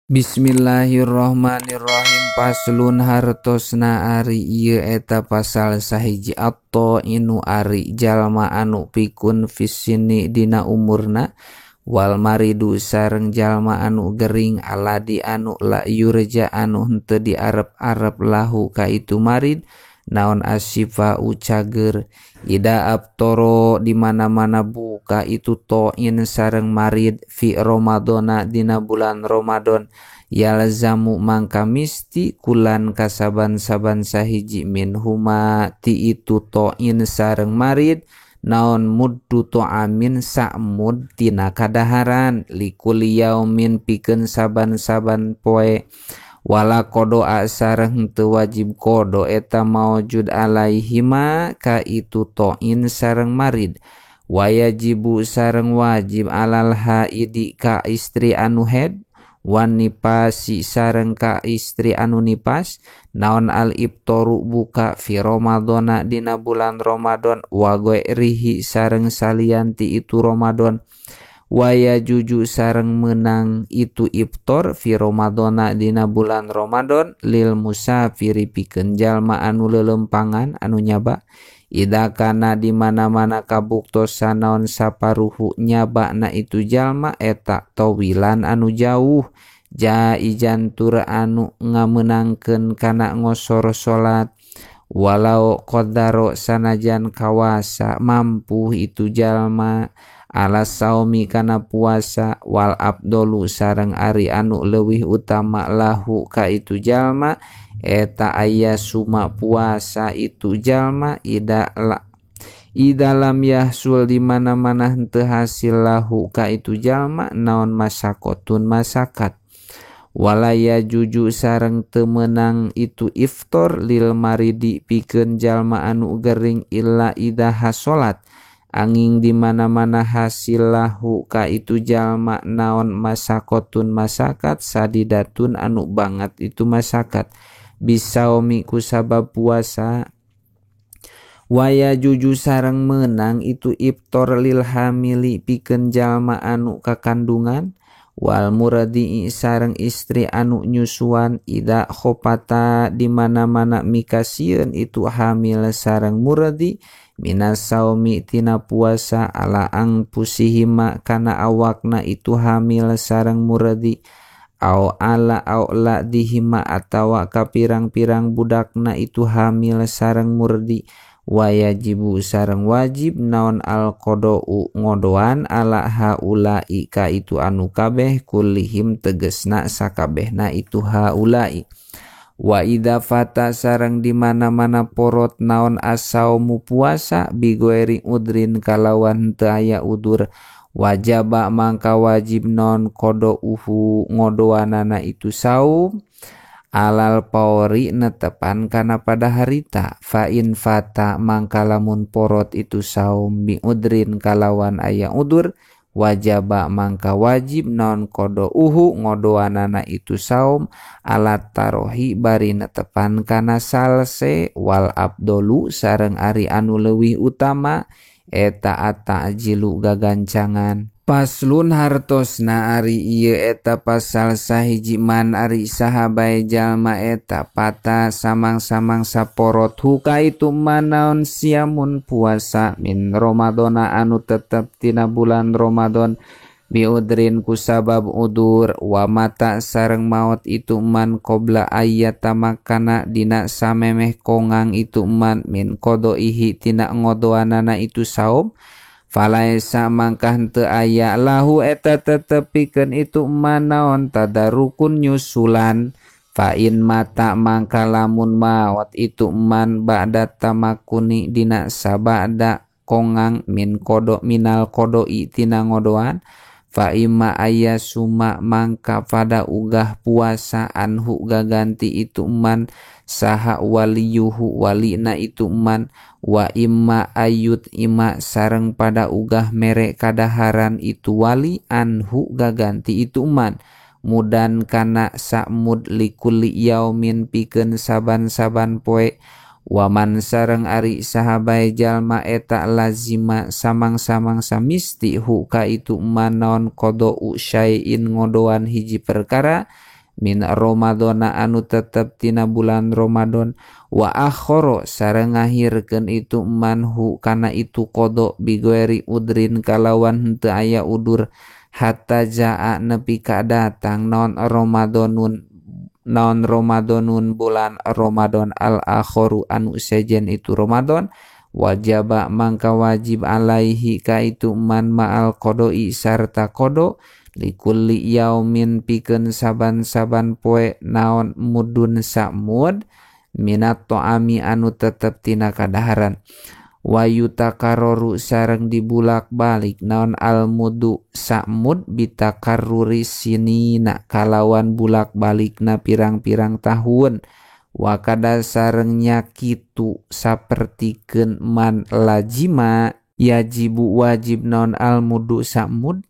Bismillahirrahmanirrahim. Paslun hartosna ari ieu eta pasal sahiji atto inu ari jalma anu pikun fisini dina umurna wal maridu sareng jalma anu gering aladi anu la yurja anu henteu diarep-arep lahu ka itu marid naon asyifa cager ida abtoro di mana-mana buka itu to'in sareng marid fi Ramadona dina bulan Ramadan yalzamu mangka misti kulan kasaban-saban sahiji min huma ti itu to'in sareng marid naon muddu to'amin sa'mud tina kadaharan likuli yaumin pikeun saban-saban poe wala kodoa sareng teu wajib kodo eta maujud alaihima ka itu to'in sareng marid wayajibu sareng wajib alal haidi ka istri anu head wan nipasi sareng ka istri anu nipas naon al ibtoru buka fi Ramadona dina bulan Ramadan wa ghairihi sareng salianti itu Ramadan waya juju sareng menang itu iftar fi Ramadona dina bulan Ramadan lil musafiri pikeun jalma anu lelempangan anu nyaba ida kana di mana-mana kabuktosan naon saparuhu nyabana itu jalma eta tawilan anu jauh jaijan tur anu ngamenangkeun kana ngosor salat walau qadaro sanajan kawasa mampu itu jalma ala saumi kana puasa wal abdolu sareng ari anu leuwih utama lahu ka itu jalma eta aya suma puasa itu jalma ida la ida lam yahsul di mana-mana henteu hasil lahu ka itu jalma naon masakotun masakat walaya juju sareng teu meunang itu iftar lil maridi pikeun jalma anu gering illa ida hasolat angin di mana-mana hasil lahu ka itu jalma naon masakotun masakat sadidatun anu banget itu masakat bisaomi kusabab puasa waya juju sareng menang itu iftar lil hamili pikeun jalma anu kakandungan wal muradi sareng istri anu nyusuan ida khopata di mana-mana mikasieun itu hamil sareng muradi minas saumi tina puasa ala angpusihima kana awakna itu hamil sareng muradi au ala au la dihima atawa ka pirang-pirang budakna itu hamil sareng murdi wayajibu sareng wajib naon al qada'u ngodoan ala haula'i ka itu anu kabeh kullihim tegesna sakabehna itu haula'i wa idza fata sareng di mana-mana porot naon asaumu puasa bighairi udrin kalawan teu aya udur wajaba mangka wajib non qada'uhu ngodoanana itu saum alal pauri netepan kana pada harita fa in fata mangka lamun porot itu saum bi udrin kalawan aya udur wajaba mangka wajib non qada'uhu ngodoanana itu saum alat tarohi bari netepan kana salse wal abdolu sareng ari anu leuwih utama eta at-ta'jilu gagancangan. Paslun hartosna ari ieu eta pasal sahiji man ari saha bae jalma eta pata samang-samang saporot huka itu manaon siamun puasa min Ramadona anu tetep tina bulan Ramadan biudrin kusabab udur wa mata sareng maot itu man qobla ayyata makana dina samemeh kongang itu man min qadaihi tina ngodoanana itu saum falaisa mangka henteu aya lahu eta tetep pikeun itu manaon tadarukun nyusulan fa in mata mangka lamun maot itu man ba'da tamakuni dina sabada kongang min kodo minal qodoi tina ngodoan fa imma aya suma mangka pada ugah puasa anhu gaganti itu man saha waliyuhu walina itu man wa imma ayut ima sareng pada ugah mere kadaharan itu wali anhu gaganti itu man mudan kana sa'mud likulli yaumin pikeun saban-saban poe waman sareng ari sahabai jalma eta lazima samang-samang samisti hu ka itu manaon qada'u syai'in ngodoan hiji perkara min Ramadhana anu tetep tina bulan Ramadan wa akhara sareng ngahirkeun itu manhu kana itu qada bighairi udrin kalawan henteu aya udur hatta jaa nepi ka datang naon Ramadanun bulan Ramadan al akharu anu sejen itu Ramadan wajaba mangka wajib alaihi ka itu man ma'al qada'i sarta qada likulli yaumin pikeun saban-saban poe naon mudun samud minat ta'ami anu tetep tina kadaharan wa yutakaroru sareng dibulak-balik naon almudu samud bitakarruri sinina kalawan bulak-balikna pirang-pirang tahun wa kada sareng nya kitu sapertikeun man lajima yajibu wajib naon almudu samud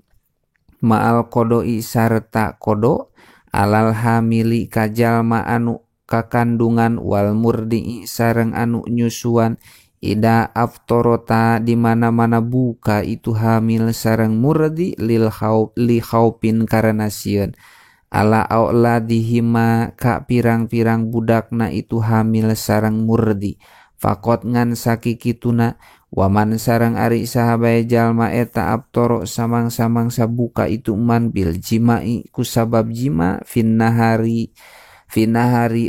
ma'al qada'i sarta qada alal hamili ka jalma anu kakandungan wal murdi'i sareng anu nyusuan ida aftorota di mana-mana buka itu hamil sareng murdi lil khauf li khaufin karena sieun ala auladihima ka pirang-pirang budakna itu hamil sareng murdi faqot ngan sakikituna waman sareng ari sahabae jalma eta abtoro samang-samang sabuka itu man bil jima'i kusabab jima finnahari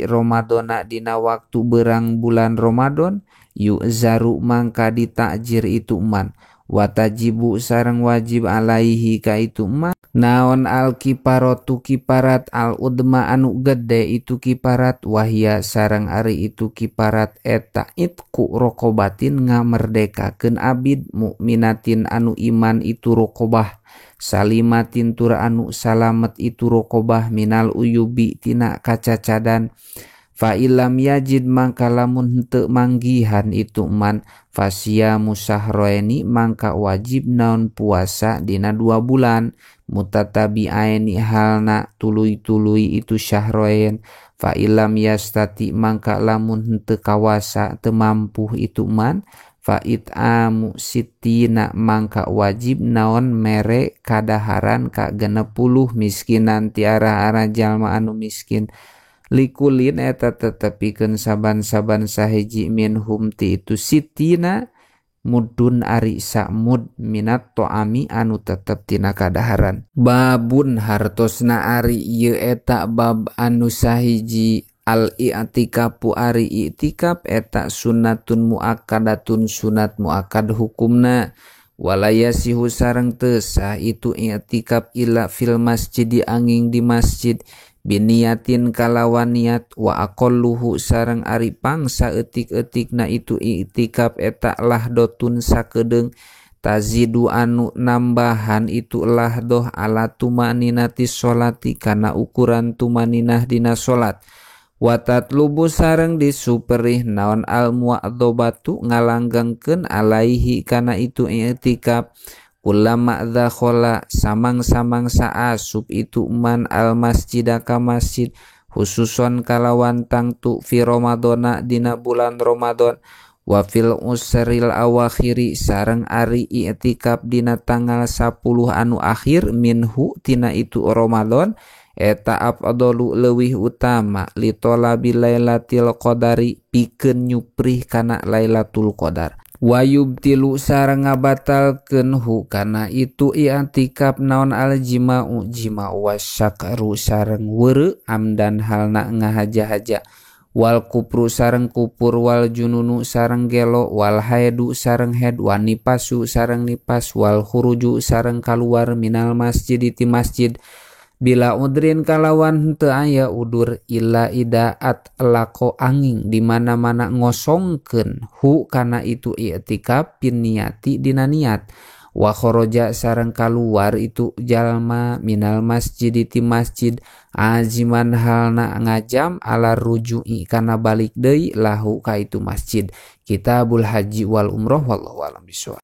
Ramadona dina waktu berang bulan Ramadan yu'zaru mangka ditakjir itu man watajibu sareng wajib alaihi ka itu man naon al kiparatu kiparat al udma anu gede itu kiparat wahia sareng ari itu kiparat eta itku rokobatin ngamerdekakeun abid mukminatin anu iman itu rokobah salimatin tur anu salamet itu rokobah minal uyubi tina kacacadan fa illam yajid mangka lamun henteu manggihan itu man fasyamu syahroeni mangka wajib naon puasa dina 2 bulan mutatabi'aini halna tuluy-tuluy itu syahroen fa illam yastati mangka lamun henteu kawasa teu mampu itu man fa it'amu sittina mangka wajib naon mere kadaharan ka 60 miskinan tiara-ara jalma anu miskin likulin eta tetepikeun saban-saban sahiji minhum ti itu sitina mudun ari samud minat to'ami anu tetep tina kadaharan. Babun hartosna ari ieu eta bab anu sahiji al i'tikafu ari i'tikaf eta sunnatun muakkadatun sunat muakkad hukumna walayasihu sareng teu sah itu i'tikaf illa fil masjidi angin di masjid biniatin kalawan niat wa aqalluhu sareng ari pangsa eutik-eutikna itu i'tikaf eta lahdotun sakedeung tazidu anu nambahan itu lahdoh ala tumaninati sholati kana ukuran tumaninah dina salat wa tatlubu sareng disuperih naon al mu'adzabatu ngalanggengkeun alaihi kana itu i'tikaf ulama dzakhala samang-samang saasup itu man al masjida ka masjid khususon kalawan tangtu fi Ramadana dina bulan Ramadan wa fil usril awakhiri sareng ari i'tikaf dina tanggal 10 anu akhir minhu tina itu Ramadan eta afdalu leuwih utama li talabi lailatul qadari pikeun nyuprih kana Lailatul Qadar wayubtilu sareng ngabatalkeun hu kana itu i'tikaf naon al jima'u jima'u wasyakru sareng weureu amdan halna ngahaja-haja wal kupru sareng kupur wal jununu sareng gelo wal haidu sareng haid wan nipasu sareng nipas wal khuruju sareng kaluar minal masjid ti masjid bila udrin kalawan henteu aya udur illa idaat lako angin di mana-mana ngosongkeun hu kana itu i'tikaf piniati dina niat wa kharaja sareng kaluar itu jalma minal masjid ti masjid aziman halna ngajam ala ruju'i kana balik deui lahu ka itu masjid. Kitabul Haji wal Umroh wallahu a'lam bishawab.